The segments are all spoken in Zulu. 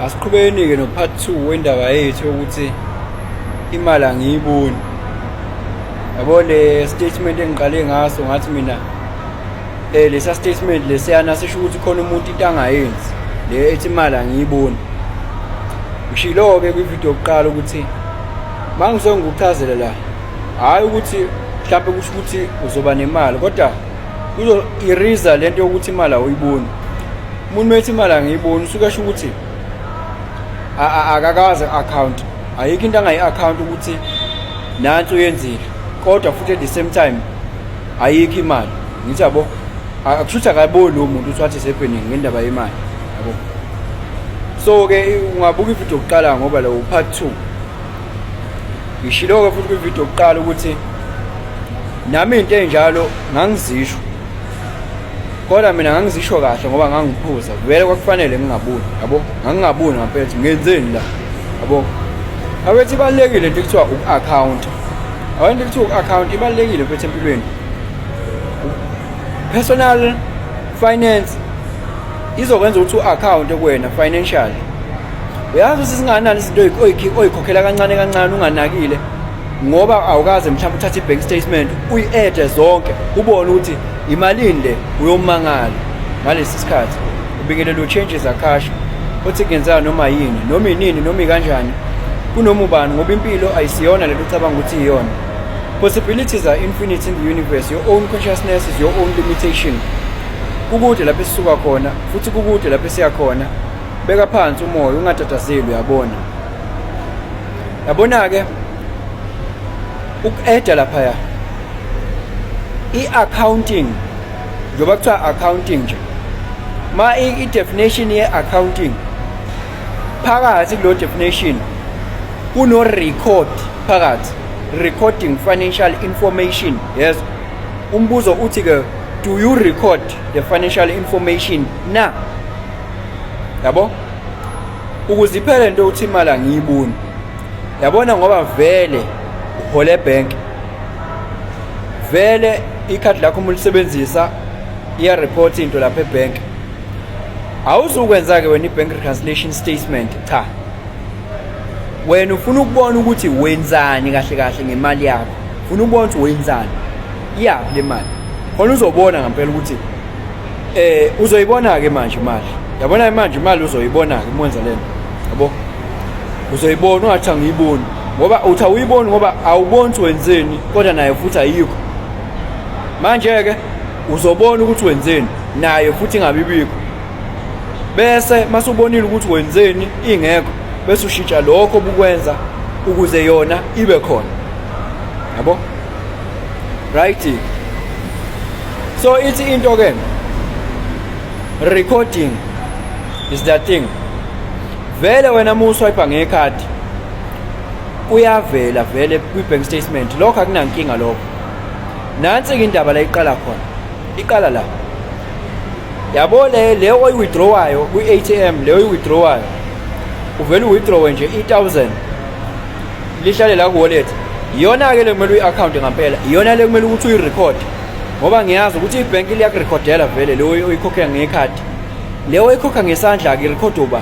Asiqhubekeni ke no part 2 wendaba yethu yokuthi imali angiyiboni. Yabo le statement engiqale ngaso, ngathi mina lesa statement lesiyana sisho ukuthi khona umuntu into angayenzi le ethi imali angiyiboni. Ngishilo ke kwi-video yokuqala ukuthi mangisuke ngikuchazele la, hhayi ukuthi mhlawumbe kusho ukuthi uzoba nemali, kodwa kuzo iriza lento yokuthi imali awuyiboni. Umuntu methi imali angiyiboni usuke esho ukuthi akakaze account, ayikho into angayi-account ukuthi nansi uyenzile, kodwa futhi at the same time ayikho imali. Ngithi yabo, akusho ukuthi akayiboni lowo muntu ukuthi what is happening ngendaba yemali, yabo. So-ke ungabuka ividiyo yokuqala ngoba lo part 2. Ngishilo-ke futhi kwividiyo yokuqala ukuthi nami into ey'njalo ngangizisho, kodwa mina ngangizisho kahle ngoba ngangiphuza vele, kwakufanele ngingaboni, yabo. Ngangingaboni ngampela ukuthi ngenzeni la, yabo. Abethi ibalulekile into ekuthiwa uku-account, yabo, into ekuthiwa uku-account ibalulekile mfethu empilweni. Personal finance izokwenza ukuthi u-account kuwena financially. Uyazi ukuthi singanani izinto oyikhokhela kancane kancane unganakile, ngoba awukaze mhlawumbe uthathe i-bank statement uyi-ede zonke ubone ukuthi imalini le, uyomangala ngalesi sikhathi. Ubingelelo changes akasha uthi kungenzeka noma yini, noma inini, noma ikanjani, kunoma ubani, ngoba impilo ayisiyona lento ucabanga ukuthi iyona. Possibilities are infinite in the universe. Your own consciousness is your own limitation. Kukude lapho esisuka khona futhi kukude lapho esiya khona. Beka phansi umoya, ungatatazeli, uyabona. Yabona-ke uku-eda laphaya i-accounting, njengoba kuthiwa accounting nje, ma i-definition ye-accounting, phakathi kulo definition kuno-record phakathi, recording financial information. Yes, umbuzo uthi-ke, do you record the financial information na? Yabo, ukuze iphele into yokuthi imali angiyiboni, yabona, ngoba vele uhola ebhenki, vele ikhadi lakho uma ulisebenzisa iya-report into lapha ebhenki. Awuzukwenza-ke wena i-bank reconciliation statement, cha. Wena ufuna ukubona ukuthi wenzani kahle kahle ngemali yakho, ufuna ukubona ukuthi wenzani, iyaphi le mali khona. Uzobona ngempela ukuthi uzoyibona-ke manje imali, yabona manje imali uzoyibona-ke uma wenza lento, yabo. Uzoyibona, ungathi angiyiboni, ngoba uthi awuyiboni ngoba awuboni ukuthi wenzeni, kodwa nayo futhi ayikho. Manje-ke uzobona ukuthi wenzeni, nayo futhi ingabi bikho, bese masubonile ukuthi wenzeni ingekho, bese ushintsha lokho obukwenza ukuze yona ibe khona, yabo. Right, so ithi into ke, recording is the thing. Vele wena uma uswipe ngekhadi kuyavela vele kwi-bank statement, lokho akunankinga lokho. Nansi-ke indaba la iqala khona, iqala la, yabo. Le oyi-withdrawayo kwi-ATM, le oyi-withdrawayo, uvele u-withdrawe nje i-1000, lihlale la ku-wallet. Iyona-ke le kumele uyi-account ngampela, iyona le kumele ukuthi uyi-record, ngoba ngiyazi ukuthi ibhenki liyakurekhodela vele le oyikhokhela ngekhadi. Le oyikhokha ngesandla-ke irekhod uba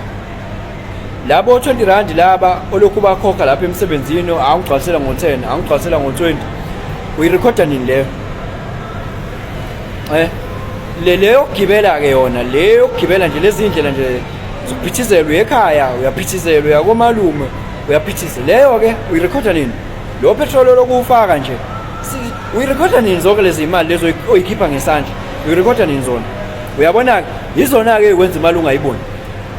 labo 20 rand laba olokhu bakhokha lapha emsebenzini, angigcwalisela ngo-10, angigcwalisela ngo-20, uyirekhoda nini leyo? Le yokugibela ke yona, le yokugibela nje, lezi ndlela nje zokuphithizela, uya ekhaya uyaphithizela, uya komalume uyaphithizela, leyo ke uyirekhoda nini? Lo petrol lokuwufaka nje uyirekhoda nini? Zonke lezi imali lezo oyikhipha ngesandla uyirekhoda nini zona? Uyabona-ke, yizona-ke ey'kwenza imali ungayiboni,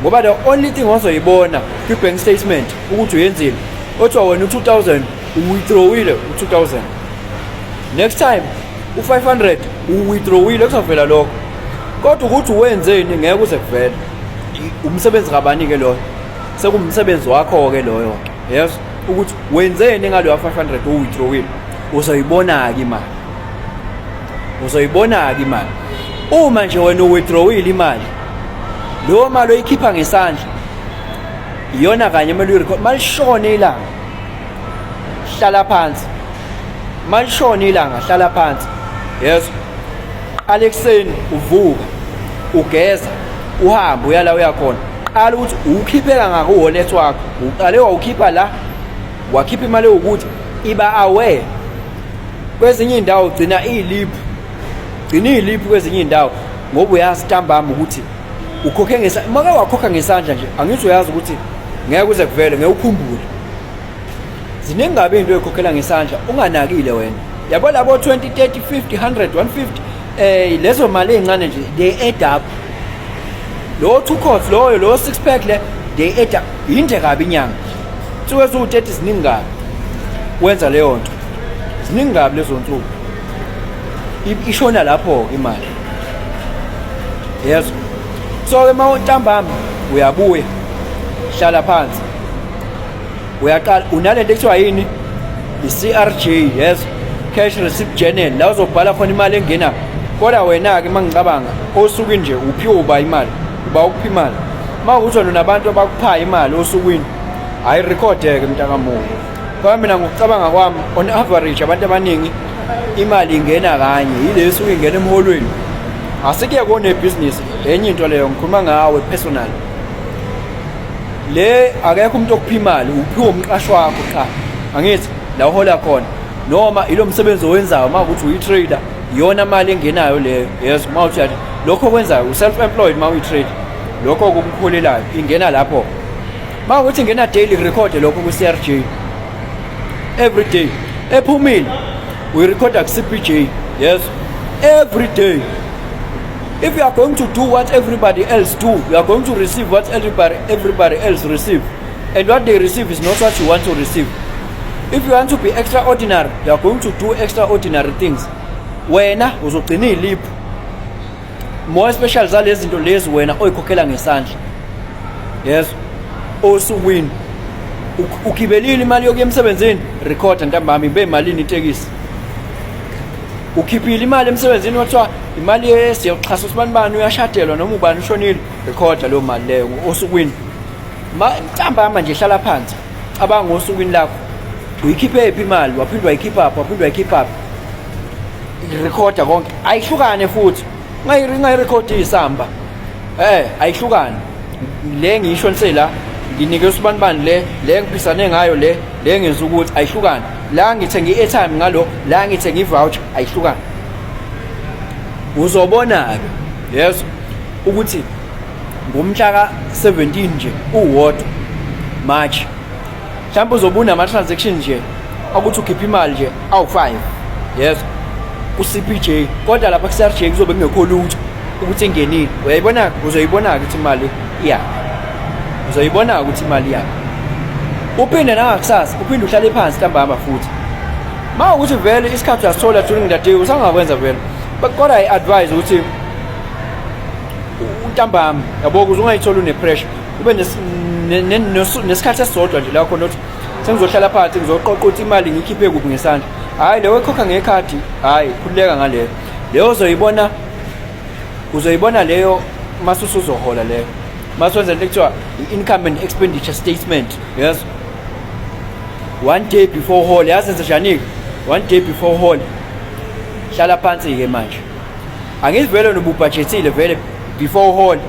ngoba the only thing ozoyibona kwi-bank statement ukuthi uyenzile, othiwa wena u-2000 uwithdrawile, u-2000, next time u-500 uwithdrawile, kuzovela lokho, kodwa ukuthi wenzeni ngeke uze kuvele. Umsebenzi kabani-ke loyo? Sekumsebenzi wakho-ke loyo-ke, yes, ukuthi wenzeni ngaloyo 500 uwithdrawile. Uzoyibona-ke imali, uzoyibona-ke imali uma nje wena uwithdrawile imali. Leyo mali oyikhipha ngesandla iyona kanye kumele uyirecord. Malishone ilanga, hlala phansi. Malishone ilanga, hlala phansi, yes. Qala ekuseni uvuka, ugeza, uhambe uyala uyakhona. Qala ukuthi uwukhiphe kangaka u-wallet wakho, uqale wawukhipha la, wakhipha imali ewukuthi iba aware. Kwezinye iy'ndawo gcina iy'liphu, gcina iy'liphu kwezinye iy'ndawo ngoba uyazi ntambama ukuthi ukhokhe ngesandla. Uma ke wakhokha ngesandla nje, angithi uyazi ukuthi ngeke kuze kuvele, ngeke ukhumbule. Ziningi kabi into oyikhokhela ngesandla unganakile wena. Yabo labo 20, 30, 50, 100, 150, lezo mali ey'ncane nje, they add up. Lo 2 quarts loyo, lo 6 pack le, they add up. Yinde kabi inyanga. Nsuku eziwu-30 ziningi kabi. Wenza leyo nto. Ziningi kabi lezo nsuku. Ishona lapho-ke imali. Yezwa. So-ke uma untambama uyabuya, hlala phansi. Uyaqala unalento ekuthiwa yini? I-CRJ, yes, cash receipt journal, la uzobhala khona imali engena. Kodwa wena-ke uma ngicabanga osukwini nje uphiwe uba imali, uba ukuphi imali. Uma ukuthi wena unabantu abakuphayo imali osukwini, hhayi rekhode-ke mntakamubi. Ngoba mina ngokucabanga kwami on average abantu abaningi imali ingena kanye, yile esuke ingena emholweni. Asikuye konebhizinisi, enye into leyo, ngikhuluma ngawe personal. Le akekho umuntu okupha imali, uphiwe umqashi wakho qha. Angithi la uhola khona noma ilo msebenzi owenzayo, uma ukuthi uyi-trader, iyona mali engenayo leyo. Yes, uma uthi lokho okwenzayo u-self employed, uma uyi-trader, lokho okukuholelayo ingena lapho. Uma ukuthi ingena daily, record lokho ku-CRJ every day. Ephumile uyirekhoda ku-CPJ, yes, every day. If you are going to do what everybody else do, you are going to receive what everybody else receive. And what they receive is not what you want to receive. If you want to be extraordinary, you are going to do extraordinary things. Wena uzogcina iy'liphu. More especially zalezi zinto lezi wena oyikhokhela ngesandla. Yes. Osukwini. Ugibelile imali yokuya emsebenzini, record ntambama ibe malini itekisi. Ukhiphile imali emsebenzini, wathiwa imali yesiyoxhasa usibani bani uyashadelwa noma ubani ushonile, rekhoda leyo mali leyo osukwini. Ntambama nje hlala phansi, cabanga osukwini lakho uyikhiphe phi imali, waphinde wayikhipha phi, waphinde wayikhipha phi, rekhoda konke. Ayihlukane futhi, ungayirekhodi isamba, ayihlukane. Le ngiyishonise la, nginike usibanibani, le ngiphisane ngayo, le ngenza ukuthi ayihlukane. La ngithenge i-airtime ngalo, la ngithenge i-voucher, ayihlukane. Uzobona-ke, yes, ukuthi ngomhla ka-17 nje uwodwa March, mhlawumbe uzobe unama-transaction nje akuthi ukhiphe imali nje awu-5, yes, ku-CPJ, kodwa lapha ku-CRJ kuzobe kungekho lutho ukuthi ingenile. Uyayibona-ke, uzoyibona-ke ukuthi imali iyaphi, uzoyibona-ke ukuthi imali iyaphi. Uphinde nangakusasa uphinde uhlale phansi ntambama futhi, uma ukuthi vele isikhathi uyasithola during the day, usangakwenza vele, kodwa i-advise ukuthi untambama, yabo, ukuze ungayitholi une-pressure, ube nesikhathi esisodwa nje la khona ukuthi sengizohlala phansi ngizoqoqa ukuthi imali ngiyikhiphe kuphi ngesandla. Hhayi leyo ekhokha ngekhadi, hhayi khululeka ngaleyo. Leyo uzoyibona, uzoyibona leyo mase usuzohola leyo, mase wenza into ekuthiwa i-income and expenditure statement. Yes, one day before hole. Yazi enze njani-ke? One day before hole, hlala phansi-ke manje. Angithi vele nobubhajethile vele before hole.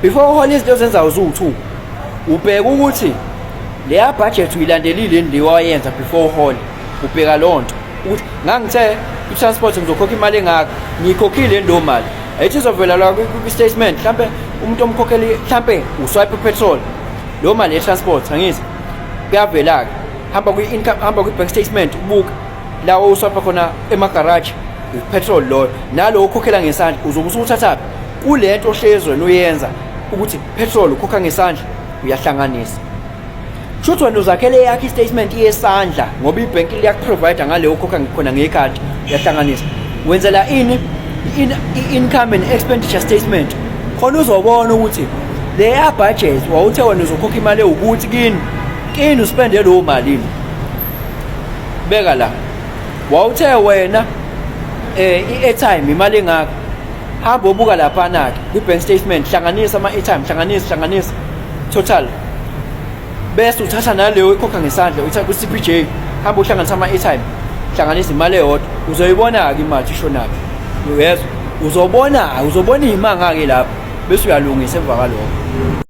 Before hole izinto ozenzayo ziwu-2, ubheka ukuthi leya budget uyilandelile yini le wayenza before hole. Ubheka leyo nto ukuthi ngangithe i-transport ngizokhokha imali engaka, ngiyikhokhile yini leyo mali? Ayithi izovela la kwi-statement, mhlampe umuntu omkhokheli, mhlampe uswipe petrol, leyo mali ye-transport, angithi kuyavela-ke. Hamba kwi-income, hamba kwi-bank statement, ubuke la uswipe khona emagaraji upetrol loyo, nalo ukhokhela ngesandla uzobe usuthathaphi kule nto ohlezi wena uyenza ukuthi petrol ukhokha ngesandla, uyahlanganisa. Kusho wena uzakhele eyakho i-statement yesandla ngoba ibhenki liyakuprovide ngaleyo ukhokha khona ngekhadi, uyahlanganisa. Wenzela ini? I-income and expenditure statement, khona uzobona ukuthi leya budget wawuthe wena uzokhokha imali ewukuthi kini kini uspende leyo malini. Beka la wawuthe wena i-airtime imali engaka, hamba ubuka laphana-ke kwi-bank statement, hlanganisa ama-airtime, hlanganisa, hlanganisa total, bese uthatha naleyo ikhokha ngesandla, uyithatha ku-CPJ, hamba uhlanganisa ama-airtime, hlanganisa imali eyodwa, uzoyibona-ke imali ishonaphi. Uyezwa? Uzobona, uzobona iy'manga-ke lapho, bese uyalungisa emva kwalokho.